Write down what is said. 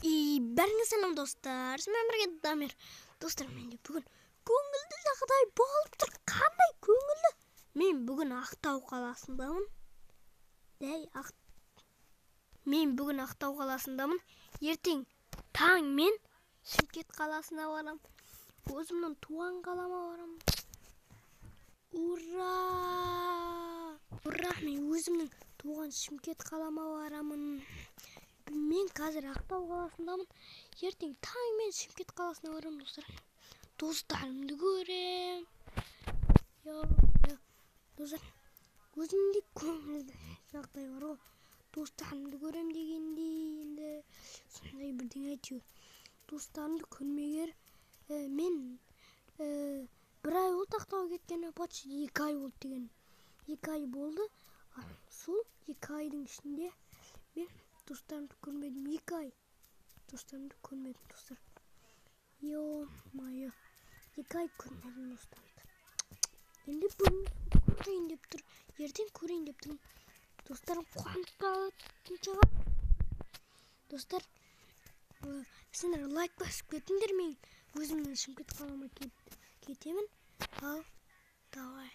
И бәріңе сәлем, достар! Сізбен бірге Дамир. Достар, менде бүгін көңілді жағдай болып тұр. Қандай көңілді? Мен бүгін Ақтау қаласындамын. Дәй ақ. Мен бүгін Ақтау қаласындамын. Ертең таңмен Шымкент қаласына барам. Өзімнің туған қалама барам. Ура! Ура! Мен өзімнің туған Шымкент қалама барамын. Мен қазір Ақтау қаласындамын. Ертең таңмен Шымкент қаласына барамын, достар. Достарымды көрем. Я, достар, өзімде көңілді жағдай бар ғой. Достарымды көрем дегенде енді сондай бірдеңе әйтеуір. Достарымды көрмегер мен бір ай болды Ақтауға кеткеніме, почти 2 ай болды деген. 2 ай болды. Сол 2 айдың ішінде мен достарымды көрмедім. 2 ай достарымды көрмедім, достар. Ё-моё, 2 ай көрмедім достарымды. Енді бүгін көрейін деп тұр, ертең көрейін деп тұрмын. Достарым қуанып қалатын шығар. Достар, сендер лайк басып кетіңдер. Мен өзімнің Шымкент қалама кетемін. Ал давай.